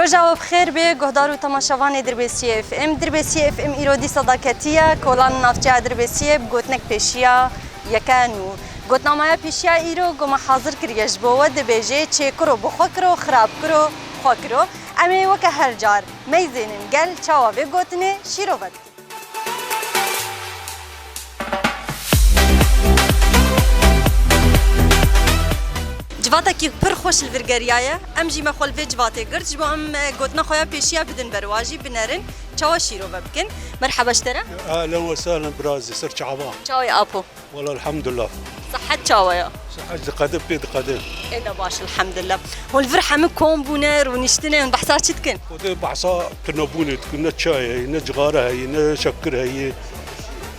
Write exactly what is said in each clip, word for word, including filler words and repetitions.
Roja we bi xêr be, guhdar û temaşevanê Dirbêsiyê F M. Dirbêsiyê F M îro dîsa daketiye kolan navçeya Dirbêsiyê bi gotinek pêşiya yeke nû. Gotnameya pêşiya îro ku me hazir kiriye ji bo we dibêje: çêkiro, bixwe kiro, xirabkiro, bixwe kiro. Em ê weke her car meyzênin gel çawa vê gotinê şîrove dikin. Civatekî pir xweş li vir geriyaye. Em jî me xwe li vê civatê girt. Ji bo em, e, gotina xwe ya pêşiya bidin ber wa jî binerin. Çawa şîrove bikin? Merheba ji te re. Ehlen we sehlen birazê, ser çava. Çawa ye apo? Wela elhamdulillah. Sihet çawa ye? Sihet diqede, pê diqede. Ê de baş, elhamdulillah. Hûn li vir hemû kom bûne, rûniştine, hûn behsa çi dikin? Xwedê behsa tunebûnê dikin, ne çay heye, ne cixare heye, ne şekir heye,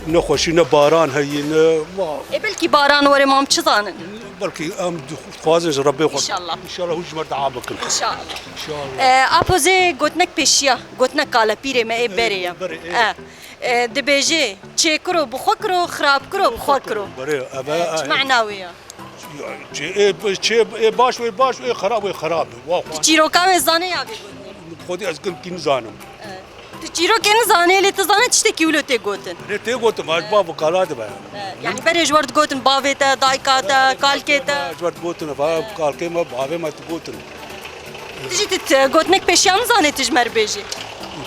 ne xweşî, ne baran heye, ne ma. Ê belkî baran were, ma em çi zanin? Belkî em dixwazin ji Rebbê xwe. Înşallah. Înşallah hûn ji me dua bikin. Înşallah. Înşallah. E, apo zê gotinek pêşiya, gotinek kalepîrê me ê berê ye. Berê, ê. E. E, dibêje, çêkiro, bixwe kiro, xirabkiro, bixwe kiro. Berê, eve, e, çi mana wê ya? Çê, ê, çê, ê baş wê baş, ê xirab wê xirab. Wa xwe. Tu çîroka wê zanê ya vê gotinê? Xwedê ez gilkî nizanim. E, tu çîrokê nizanê, lê tu zanê tiştekî wilo tê gotin. Lê tê gotin, ez bav û kala dibe. E, yanî berê ji we re digotin bavê te, dayika te, kalkê te. Ji we re digotin, va kalkê me, bavê me digotin. Tu jî tu, tu gotinek pêşiya nizanê tu ji me re bêjî.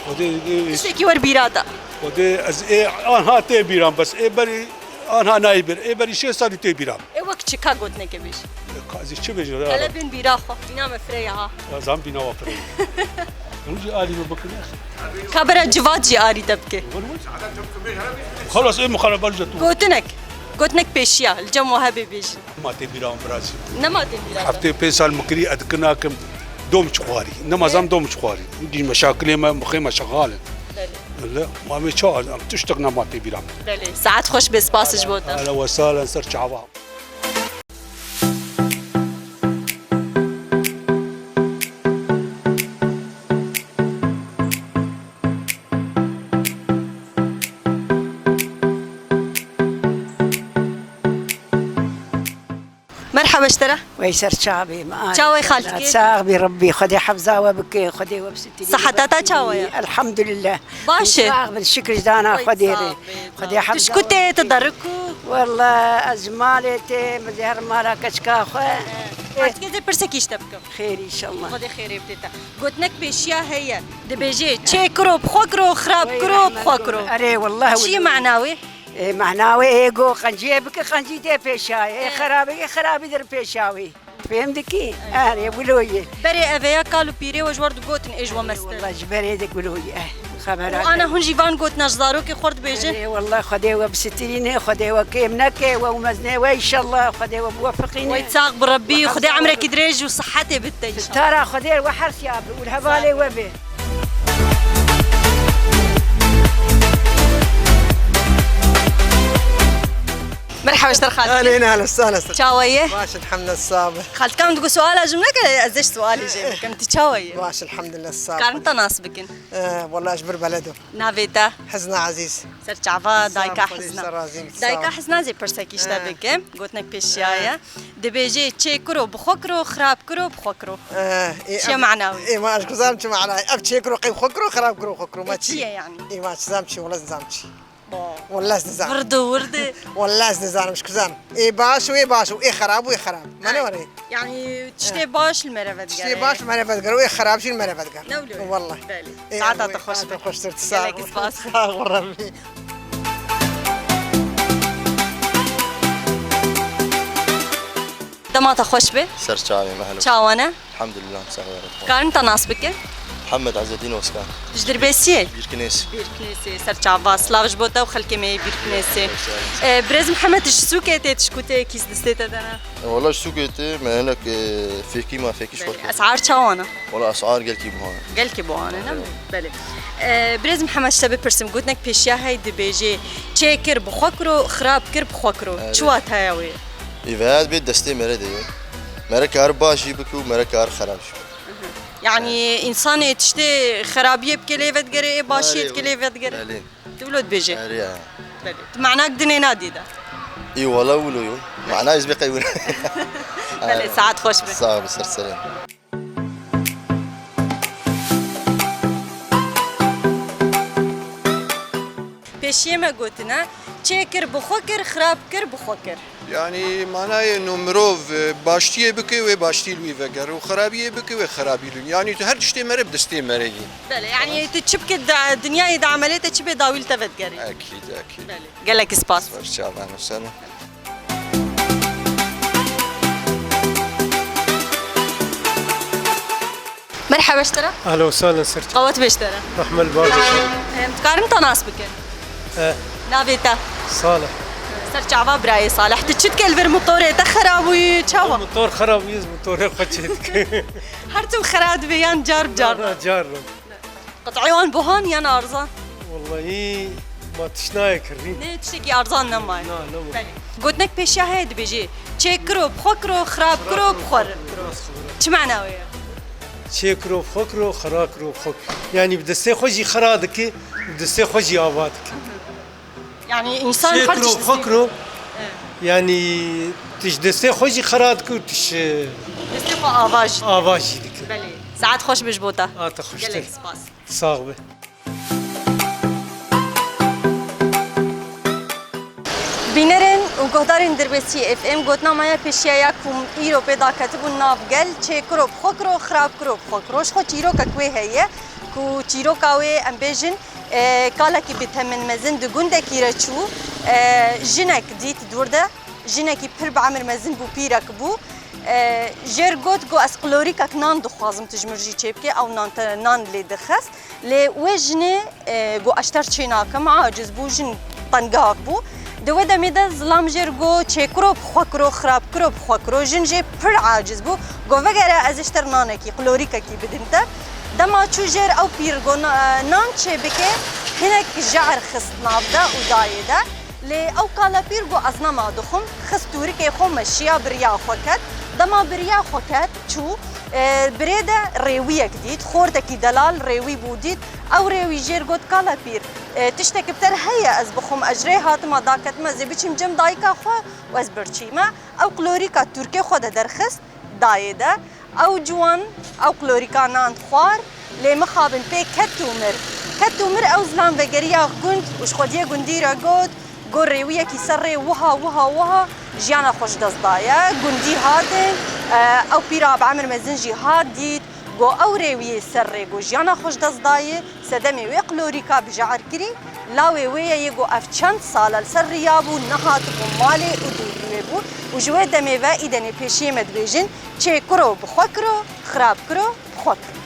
Xwedê, ê, tiştekî wer bîra da. Xwedê ez ê anha tê bîran, bes ê berî anha nayê bîr. Ê berî şêst salî tê bîran. Ê wek çi, ka gotinekê bêjî? Ka ez ê çi bêjim? Hele bên bîra xwe. Bîna me fireye ha. Ez zam bîna wa fireye. Hûn jî alî min bikin. Ka bera civat jî alî te bike. Xelas ê mixaraber ji tu. Gotinek. Gotinek pêşiya. Li cem we hebe bêjin. Nema tê bîra min birazî. Nema tê bîra te? Heftê pênc sal min kirî, ez dikin nakim, dom çi xwarî. Nema zam dom çi xwarî. Dî meşakilê me, mixê me şexal in. Belê. Belê. Ma me çawa, em tiştek nema tê bîra min. Belê. Saet xweş be, spas ji bo te. Ehlen we sehlen, ser çava. Merhaba ji te re. Wey ser çavê me. Çawa ye xaltikê? Sax bî Rebbî, Xwedê hefza we bike, Xwedê we bi sitirî. Siheta te çawa ye? Elhamdulillah. Baş e. Sax bin, şikir ji dana Xwedê re. Xwedê hefza we bike. Tu ji ku tê, tu derik ku? Walla ez ji malê têm, ez ê her mala keçika xwe. Xaltikê, ez ê pirsekî ji te bikim. Xêr înşallah. Xwedê xêrê bide te. Gotinek pêşiya heye. Dibêje, çê kiro, bi xwe kiro, xirab kiro, bi xwe kiro. Erê, wallah. Çi ye mana wê? Ê, mana wê, ê, go qenciyê bike, qencî tê pêşa wê. Ê, xerabê, ê, xerabî dir pêşa wê. Fêm dikî? Erê, wilo ye. Berê ev ya kal û pîrê we ji we re digotin, ê ji we mestir. Wallah, ji berê dik wilo ye. Xebera. Û ana hûn jî van gotina ji zarokê xwe re dibêjin? Erê, wallah, Xwedê we bisitirîne, Xwedê we kêm neke, we û mezinê we, înşallah, Xwedê we biwefiqîne. Wey sax bi Rebbî, Xwedê emrekî dirêj û sihetê bide înşallah. Tara Xwedê we her siya bi û li hevalê we be. Merhaba ji te re xaltî. Ehlên, ehlên, sahlen. Çawa ye? Baş, elhamdülillah, sax be. Xaltika min digot suala ji min neke, ez ê ji sualê jê bikim. Tu çawa ye? Baş, elhamdülillah, sax. Karin te nas bikin? Eh, wallah, ji bir beledo. Navê te? Hizna Ezîz. Ser çava, dayika Hizna. Dayika Hizna zê pirsekî ji te bikim. Gotinek pêşiya ye. Dibêje çê kiro, bi xwe kiro, xirab kiro, bi xwe kiro. Eh, çi ye mana wê? Ê, ma ez kuzam çi mana ye? Ev çê kiro, qey xwe kiro, xirab kiro, xwe kiro. Ma çi ye yani? Ê, ma çi zam çi, wala zam çi. Bo. Wala ez nizam. Wirdi, wirdi. Wala ez nizam, ez kuzam. Ê baş û ê baş û ê xirab û ê xirab. Ma ne were? Yani tiştê baş li me re vedigere. Tiştê baş li me re vedigere û ê xirab jî li me re vedigere. Ne wilo? Wala. Belê. Saeta te xweş be. Saeta xweştir, tu sağ ol. Gelek spas. Sağ ol, Rabbi. Dema te xweş be. Ser çavê me, helo. Çawa ne? Elhamdülillah, sax be. Karin te nas bikin? Muhammed Ezzedîn Oskan. Ji Dirbêsiyê? Bîrkinês. Bîrkinêsê, ser çava. Silav ji bo te û xelkê me yê Bîrkinêsê. Ee, birêz Mihemed, ji sûkê tê, tu ji ku tê, kî distê te de ne? E, wala ji sûkê tê, me hinek, e, fêkî ma, fêkî ji xwe. Belê. Esar çawa ne? Wala esar gelkî buha ne. Gelkî buha ne, ne? Evet. Belê. Ee, birêz Mihemed, ji te bipirsim, gotinek pêşiya hey dibêje, çê kir bi xwe kiro, xirab kir bi xwe kiro. Evet. Çi wateya wê? Ê, veya bê destê mere de ye. Mere kar baş jî bike û mere kar xerab jî bike. Yanî însanê tiştê xerabiyê bike lê vedigere, ê başiyê dike lê vedigere. Belê. Tu wilo dibêje? Erê ya. Belê. Tu manak dinê nadî de. Ê wala wilo yo. Mana ez bê qey wilo. Belê, saet xweş be. Sağ ol, ser serê. Pêşiyê me gotine, çê kir bi xwe kir, xirab kir bi xwe kir. Yanî manayê no mirov, e, baştiyê bike wê baştî li wî veger û xirabiyê bike wê xirabî li wî. Yanî tu her tiştê mere bi destê mere yî. Belê, yanî tu çi bike di dinyayê de emelê te çi bê dawî li te vedigerî. Ekîd, ekîd. Belê. Gelek spas. Ser çavan û ser. Merhaba ji te re. Ehlen û sehlen ser. Qewet bê ji te re. Rehme li bar bê. Em, dikarim te nas bikin? E. Navê te? Salih. Ser çava birayê Salih. Tu çi dikê li vir motorê te xera bûyî? Çawa? Motor xera bûyî, ez motorê xwe çê dikim. Her tim xera dibe yan car bi car? Na, na, car. Qit'ê wan buhan yan arzan? Wallahî ma tişt nayê kirî. Ne, tiştekî arzan nemaye. Na, ne bu. Belê. Gotinek pêşiya heye dibêjê, çê kiro, bi xwe kiro, xirab kiro, bi xwe kiro. Çi mana wê ye? Çê kiro, bi xwe kiro, xira kiro, bi xwe kiro. Yanî bi destê xwe jî xira dike, bi destê xwe jî ava dike. Yanî însan her tişt destê xwe kiro. Yanî tu ji destê xwe jî xira dike û tu ji destê xwe ava jî dike. Ava jî dike. Belê. Saet xweş be ji bo te. A te xweştir. Gelek spas. Sax be. Bînerên û guhdarên Dirbêsî F M, gotina me ya pêşiya ya ku îro pê daketibûn nav gel, çê kiro bi xwe kiro, xirab kiro bi xwe kiro. Ji xwe çîrokek wê heye ku çîroka wê em bêjin, e, kalekî bi temin mezin di gundekî re çû, e, jinek dît dûr de, jinekî pir bi emir mezin bû, pîrek bû. E, jêr got, got, ez qilorîkek nan dixwazim, tu ji min jî çêbikê, ew nan te, nan lê dixist. Lê wê jinê, e, got, ez ji te re çê nakim, aciz bû, jin tengak bû. Di wê demê de zilam jêr got, çêkiro bi xwe kiro, xirab kiro bi xwe kiro. Jin jê pir aciz bû. Got, vegere ez ji te re nanekî, qilorîkekî bidim te. Dema çû jêr ew pîr got, na-, nan çêbike, hinek je'ir xist nav de û dayê de. Lê ew kalepîr got, ez nema dixwim, xist tûrikê xwe meşiya bi riya xwe ket. Dema bi riya xwe ket, çû, e, bi rê de rêwiyek dît, xortekî delal rêwî bû dît. Ew rêwî jêr got, kalepîr, e, tiştekî bi te re heye ez bixwim, ez ji rê hatime daketime, ez ê biçim cem dayika xwe û ez birçîme. Ew qilorîka tûrkê xwe de derxist, dayê de. Ew ciwan, ew qilorîka nan xwar, lê mixabin pê ket û mir. Ket û mir ew zilam vegeriya gund û ji xwediyê gundî re got, got, rêwiyekî ser rê wiha, wiha, wiha jiyana xwe ji dest daye. Gundî hatin, e, ew pîra bi emir mezin jî hat dît, got, ew rêwiyê ser rê, got, jiyana xwe ji dest daye. Sedemê wê qilorîka bi je'ir kirî, lawê wê ye yê got ev çend sal e li ser riya bû, nehatibû malê û dûrî wê bû û ji wê demê ve îdenê pêşiyê me dibêjin, çê kiro bi xwe kiro, xirab kiro bi xwe kiro.